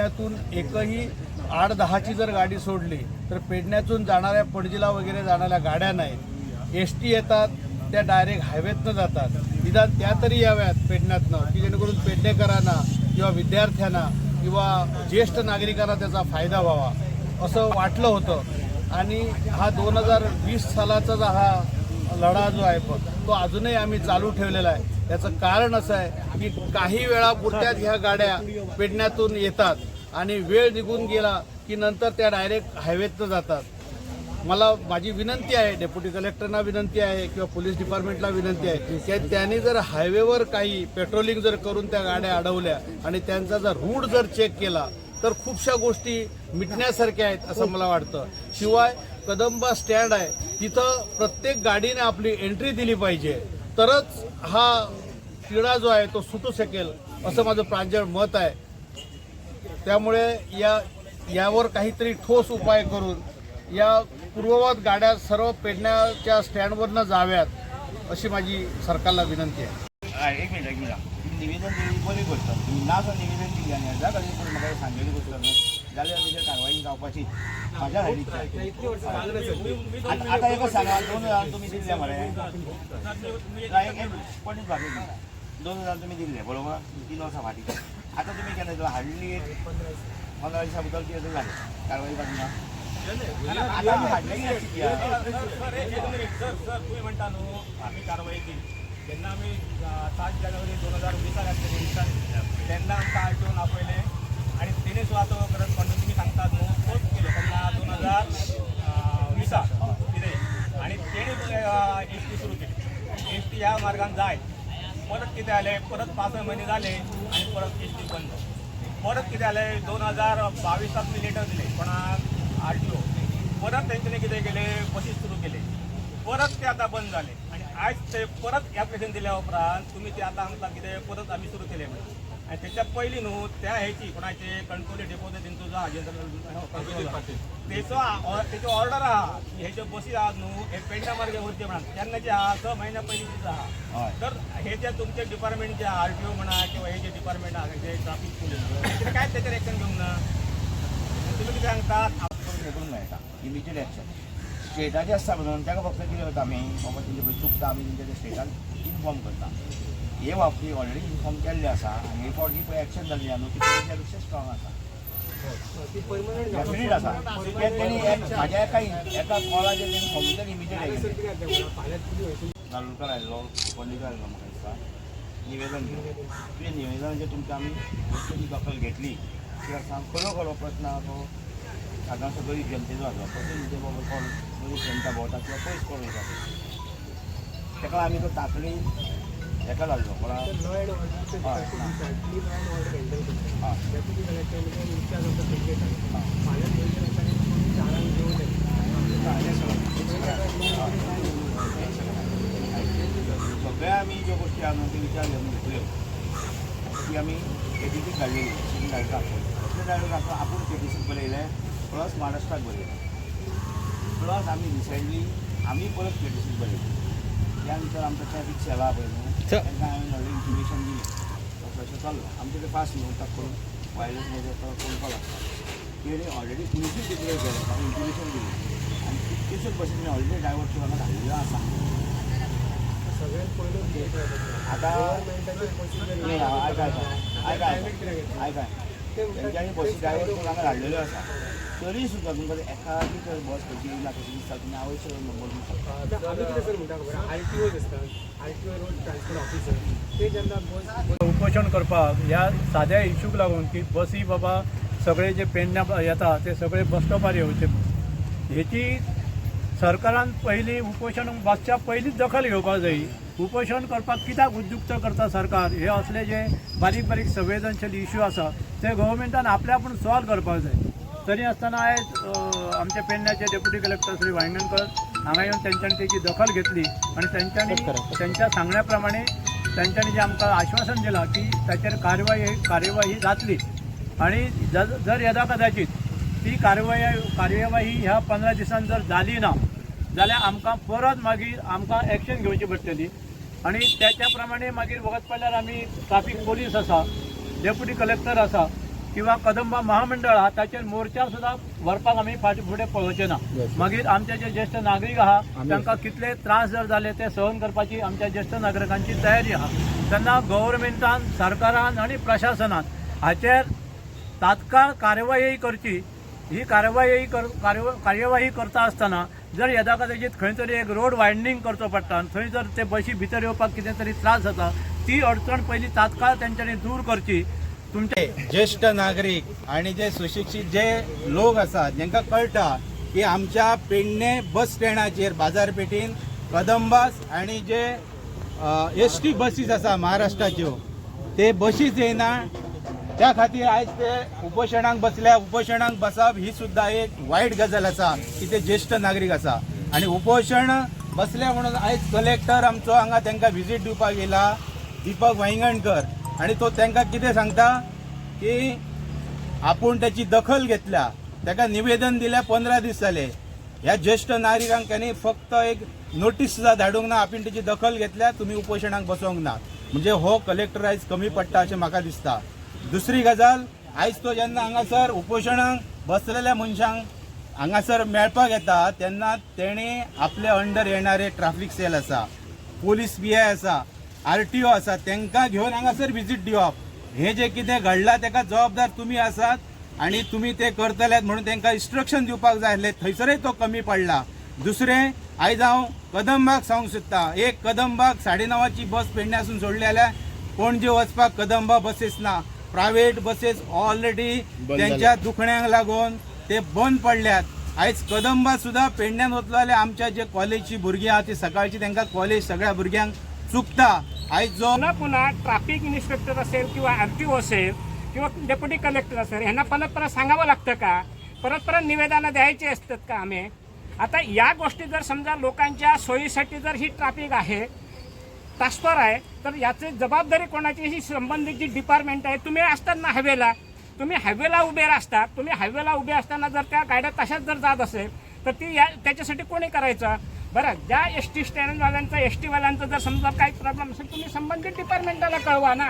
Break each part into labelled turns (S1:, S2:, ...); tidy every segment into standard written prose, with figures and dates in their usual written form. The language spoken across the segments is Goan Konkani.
S1: पेडण्यातून एकही 8-10ची जर गाडी सोडली तर पेडण्यातून जाणाऱ्या पणजीला वगैरे जाणाऱ्या गाड्या नाहीत. एसटी येतात, त्या डायरेक्ट हायवेतनं जातात. निदान त्या तरी याव्यात पेडण्यातनं, की जेणेकरून पेडणेकरांना किंवा विद्यार्थ्यांना किंवा ज्येष्ठ नागरिकांना त्याचा फायदा व्हावा असं वाटलं होतं. आणि हा 2020 सालाचा जो हा लढा जो आहे तो अजूनही आम्ही चालू ठेवलेला आहे. याचं कारण असं आहे की काही वेळापुरत्याच ह्या गाड्या पेडण्यातून येतात आणि वेळ निघून गेला की नंतर त्या डायरेक्ट हायवेतनं जातात. मला माझी विनंती आहे, डेप्युटी कलेक्टरना विनंती आहे किंवा पोलीस डिपार्टमेंटला विनंती आहे की त्यांनी जर हायवेवर काही पेट्रोलिंग जर करून त्या गाड्या अडवल्या आणि त्यांचा जर रूट जर चेक केला तर खूपशा गोष्टी मिटण्यासारख्या आहेत असं मला वाटतं. शिवाय कदंबा स्टँड आहे, तिथं प्रत्येक गाडीने आपली एंट्री दिली पाहिजे, तरच हा तिढा जो आहे तो सुटू शकेल असं माझं प्रांजळ मत आहे. त्यामुळे यावर काहीतरी ठोस उपाय करून या पूर्ववत गाड्या सर्व पेडण्याच्या स्टँडवरनं जाव्यात अशी माझी सरकारला विनंती आहे.
S2: हय, एक मिनिट, एक मिनिट. तुमी निवेदन दिली बरी गोश्ट. तुमी ना सुद्दां निवेदन दिली आनी ह्या खातीर पूण म्हाका एक सांगलेली गोश्ट न्हू जाल्यार तेजेर कारवाई जावपाची म्हाज्या सायडीच्यान. आतां आतां एक सांगा, 2000 तुमी दिल्ले मरे. ना, एक एक पंडीत भाग, एक मिनिट. 2000 तुमी दिल्ले बरोबर, 3 वर्सां फाटीं. आतां तुमी केन्ना दिला? हाडली एक 15 दिसां भितर कितें जालें, कारवाई जाली ना. आतां आमी हाडलें कित्याक चिंतया?
S3: सर, एक मिनिट सर. सर, तुम्ही म्हणता न्हू आम्ही कारवाई केली. जेन्ना आमी 7 जानेवारी 2020 घातलेली विसान, तेन्ना आमकां आरटीओन आपयलें आनी तेणी सुद्दां तो करस्पॉन्डन्स तुमी सांगतात न्हू तोच केलो तेन्ना 2020 कितें, आनी तेणी एसटी सुरू केली. एसटी ह्या मार्गान जाय परत कितें जालें, परत 5-6 म्हयने जाले आनी परत एसटी बंद. परत कितें जालें, 2022 तुमी लेटर दिले कोणाक? आरटीओ. परत तेंच्यांनी कितें केलें, बसी सुरू केले, परत ते आतां बंद जाले. आनी आयज ते परत एप्लिकेशन दिल्या उपरांत तुमी ते आतां आमकां कितें परत आमी सुरू केले म्हणून. आनी तेच्या पयलीं न्हू त्या हेची कोणाचे कणकवली डेपोचो तेंचो जो आहा तेचो तेची ऑर्डर आहा की हे ज्यो बसी आहात न्हू हे पेडण्या मार्गे वरचे म्हणून, तेन्नाचे आहा, 6 म्हयन्या पयलींचीच आहा. तर हे जे तुमचे डिपार्टमेंट जे आरटीओ म्हणा किंवा हे जे डिपार्टमेंट आहा, जे ट्राफीक पोलीस, ते काय तेचेर एक्शन घेवंक ना? तुमी कितें सांगतात?
S2: हे करूंक मेळटा इमिजिएट एक्शन. स्टेटाचे आसता म्हणून ताका फक्त कितें करता आमी, बाबा तेंचे पळय चुकता, आमी तेंच्या स्टेटान इन्फॉर्म करता. हे बाबतीत ऑलरेडी इन्फॉर्म केल्ले आसा आनी हे फावट जी पळय एक्शन जाल्ली आहा न्हू, ती पयलींच्या पेक्षा स्ट्रॉंग आसा, डेफिनेट आसा. कित्याक तेणी म्हाज्या एका एका कॉलाचेर तेणी सोमतेच इमिजिएट केलें. नारुलकर आयल्लो, पंडित आयल्लो, म्हाका दिसता निवेदन दिलें. तुजें निवेदनाचेर तुमकां आमी गोश्टीची दखल घेतली. कित्याक सांग, खरो खरो प्रश्न आहा तो सादारणसो गरीब जनतेचो आसा. कसो म्हणजे बाबा कोण गरीब जनता भोंवता किंवा पयस कोण वयता, ताका आमी तो तातडीन हेका धाडलो कोणा.
S4: Law and order deputy collector म्हणजे इन्चार्ज ऑफ the Pedne. फाल्यां 2 दिसांनी 4ांक घेवन
S2: हें सगळें एक सेकंड. सगळे आमी ज्यो गोश्टी आहा न्हू, त्यो विचार घेवन घेतल्यो. ती आमी केटीसीक धाडलेली, केटीसीन धाडटा. कसले धाडून आपूण केटीसीक बरयलें, प्लस महाराष्ट्राक बरयलें, प्लस आमी रिसेंटली आमी परत केटीसीक बरयलें. त्या नंतर आमचो ट्रॅफिक सेल आहा पळय न्हू, तांकां हांवें व्हडलें इंटिमेशन दिलें. तसो अशें चल्लां आमचें. तें फास्ट न्हू, ताका करून वायरलेस मध्ये फोन कॉल आसता. तेणी ऑलरेडी पुलिसूय डिक्लेर केलें, म्हाका इंटिमेशन दिलें आनी कितक्योश्योच बसी ऑलरेडी डायवर्ट करून हांगा धाडलेल्यो आसा.
S4: सगळ्यात पयलो
S2: आतां
S4: गव्हर्मेंटाचे बसी
S2: नाही, आयका आयका आयका आयका, तेंच्यांनी बसी ड्रायव्हर करून हांगा धाडलेल्यो आसा. तरी सुद्दां तुमकां एखादी तर बस खंयची येयला कशी दिसता, तुमी आवयचे नंबर दिवंक शकता.
S4: आमी कितें सर म्हणटा खबर, आरटीओज आसतात, आरटीओ, रोड ट्रान्सपोर्ट ऑफिसर, ते जेन्ना बस
S5: उपोशण करपाक ह्या साद्या इशूक लागून की बसी बाबा सगळे जे पेडण्या येता ते सगळे बस स्टॉपार येवचे, हेची सरकारान पयलीं उपोशण बसच्या पयलींच दखल घेवपाक जाय. उपोशण करपाक कित्याक उद्युक्त करता सरकार? हे असले जे बारीक बारीक संवेदनशील इश्यू आसा ते गव्हर्मेंटान आपल्या आपूण सॉल्व करपाक जाय. तरी आसतना आयज आमचे पेडण्याचे डेप्युटी कलेक्टर श्री वायंगणकर हांगा येवन तेंच्यांनी तेची दखल घेतली आनी तेंच्यांनी तेंच्या सांगण्या प्रमाणे तेंच्यांनी जें आमकां आश्वासन दिलां की ताचेर कार्यवाही जातली आनी जर यदा कदाचित ती कार्यवाही ह्या 15 दिसान जर जाली ना जाल्यार आमकां परत मागीर आमकां एक्शन घेवची पडटली. आनी त्याच्या प्रमाणे मागीर वगत पडल्यार आमी ट्राफीक पोलीस आसा, डेप्युटी कलेक्टर आसा. किंवा कदंबा महामंडळ आहा ताचेर मोर्चा सुद्दां व्हरपाक आमी फाटी फुडें पळोवचे ना. मागीर आमचे जे ज्येश्ठ नागरीक आहा तांकां कितले त्रास जर जाले ते सहन करपाची आमच्या ज्येश्ठ नागरिकांची तयारी आहा. तेन्ना गव्हर्मेंटान, सरकारान आनी प्रशासनान हाचेर तात्काळ कारवाई करची. ही कार्यवाही करता आसतना जर येदा कदाचित खंय तरी एक रोड वायडनींग करचो पडटा आनी थंय जर ते बशी भितर येवपाक कितें तरी त्रास जाता, ती अडचण पयली तात्काळ तेंच्यांनी दूर करची. तुमचे
S6: ज्येश्ठ नागरीक आणि जे सुशिक्षीत जे लोक आसात जेंकां कळटा की आमच्या पेडणे बस स्टँडाचेर बाजारपेठीन कदंबास आणि जे एस टी बसीस आसा महाराष्ट्राच्यो ते बशीच येयना. त्या खातीर आयज ते उपोशणाक बसल्या. उपोशणाक बसप ही सुद्दां एक वायट गजाल आसा की ते ज्येश्ठ नागरीक आसा आणि उपोशण बसले म्हणून आयज कलेक्टर आमचो हांगा तांकां विजीट दिवपाक येयला, दीपक वायंगणकर, आणि तो तांकां कितें सांगता की आपूण त्याची दखल घेतल्या. ताका निवेदन दिल्या 15 दीस जाले. ह्या ज्येश्ठ नागरिकांक तांणी फक्त एक नोटीस सुद्दां धाडूंक ना. आपूण तेची दखल घेतल्या, तुमी उपोशणाक बसोंक ना. म्हणजे हो कलेक्टर आयज कमी पडटा अशें म्हाका दिसता. दुसरी गजाल, आयज तो जेन्ना हांगासर उपोशणाक बसलेल्या मनशांक हांगासर मेळपाक येता तेन्ना तेणे आपल्या अंडर येणारे ट्राफीक सेल आसा, पोलीस पी I आसा, आरटीओ आसा, तांकां घेवन हांगासर विजीट दिवप. हें जें कितें घडलां ताका जबाबदार तुमी आसात आनी तुमी ते करतले म्हणून तांकां इन्स्ट्रक्शन दिवपाक जाय आसलें. थंयसरय तो कमी पडला. दुसरें, आयज हांव कदंबाक सांगूंक सोदता, एक कदंबाक 9:30ची बस पेडण्यासून सोडली जाल्यार पणजे वचपाक कदंबा बसीस ना. प्रायवेट बसीस ऑलरेडी त्यांच्या दुखण्याक लागून ते बंद पडल्यात. आयज कदंबा सुद्दां पेडण्यान वतलो जाल्यार आमच्या जे कॉलेजची भुरगीं आहा ती सकाळची तांकां कॉलेज सगळ्या भुरग्यांक चुकता. आयज जो
S7: पुन्हा पुन्हा ट्रॅफिक इन्स्पेक्टर असेल किंवा आरटीओ असेल किंवा डेप्युटी कलेक्टर असेल, ह्यांना परत परत सांगावं लागतं का? परत परत निवेदनं द्यायची असतात का आम्ही? आता या गोष्टी जर समजा लोकांच्या सोयीसाठी जर ही ट्रॅफिक आहे, तास्फर आहे, तर याची जबाबदारी कोणाची? ही संबंधित जी डिपार्टमेंट आहे. तुम्ही असतात ना हायवेला, तुम्ही हायवेला उभे असतात. तुम्ही हायवेला उभे असताना जर त्या गाड्या तशाच जर जात असेल तर ती या त्याच्यासाठी कोणी करायचं? बरं, ज्या एस टी स्टँडवाल्यांचा, एस टीवाल्यांचा जर समजा काही प्रॉब्लेम असेल, तुम्ही संबंधित डिपार्टमेंटाला कळवा ना.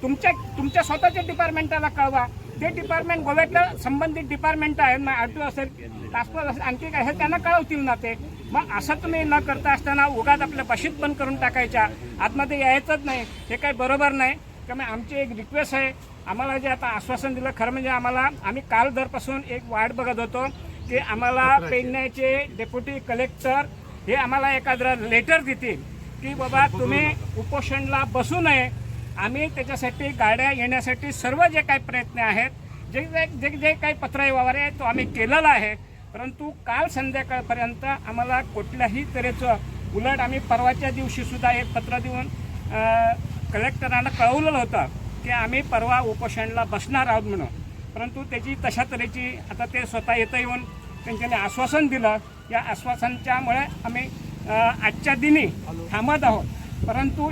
S7: तुमच्या तुमच्या स्वतःच्या डिपार्टमेंटाला कळवा. ते डिपार्टमेंट गोव्यातलं संबंधित डिपार्टमेंट आहे ना, आरटीओ असेल, टास्कफोर्स असेल, आणखी काय असेल, त्यांना कळवतील ना ते. मग असं तुम्ही न करता असताना उगाच आपल्या बशीत बंद करून टाकायच्या, आतमध्ये यायचंच नाही, हे काही बरोबर नाही. त्यामुळे आमची एक रिक्वेस्ट आहे. आम्हाला जे आता आश्वासन दिलं, खरं म्हणजे आम्हाला, आम्ही काल दरपासून एक वाट बघत होतो की आम्हाला पेडण्याचे डेप्युटी कलेक्टर हे आम्हाला एखादं लेटर देतील की बाबा तुम्ही उपोषणला बसू नये, आम्ही त्याच्यासाठी गाड्या येण्यासाठी सर्व जे काही प्रयत्न आहेत, जे जे जे जे काही पत्रव्यवहार आहे तो आम्ही केलेला आहे. परंतु काल संध्याकाळपर्यंत आम्हाला कुठल्याही तऱ्हेचं, उलट आम्ही परवाच्या दिवशीसुद्धा एक पत्र देऊन कलेक्टरांना कळवलेलं होतं की आम्ही परवा उपोषणला बसणार आहोत म्हणून. परंतु त्याची तशा तऱ्हेची, आता ते स्वतः येतं येऊन त्यांच्याने आश्वासन दिलं. या आश्वासनाच्यामुळे आम्ही आजच्या दिनी थांबत आहोत, परंतु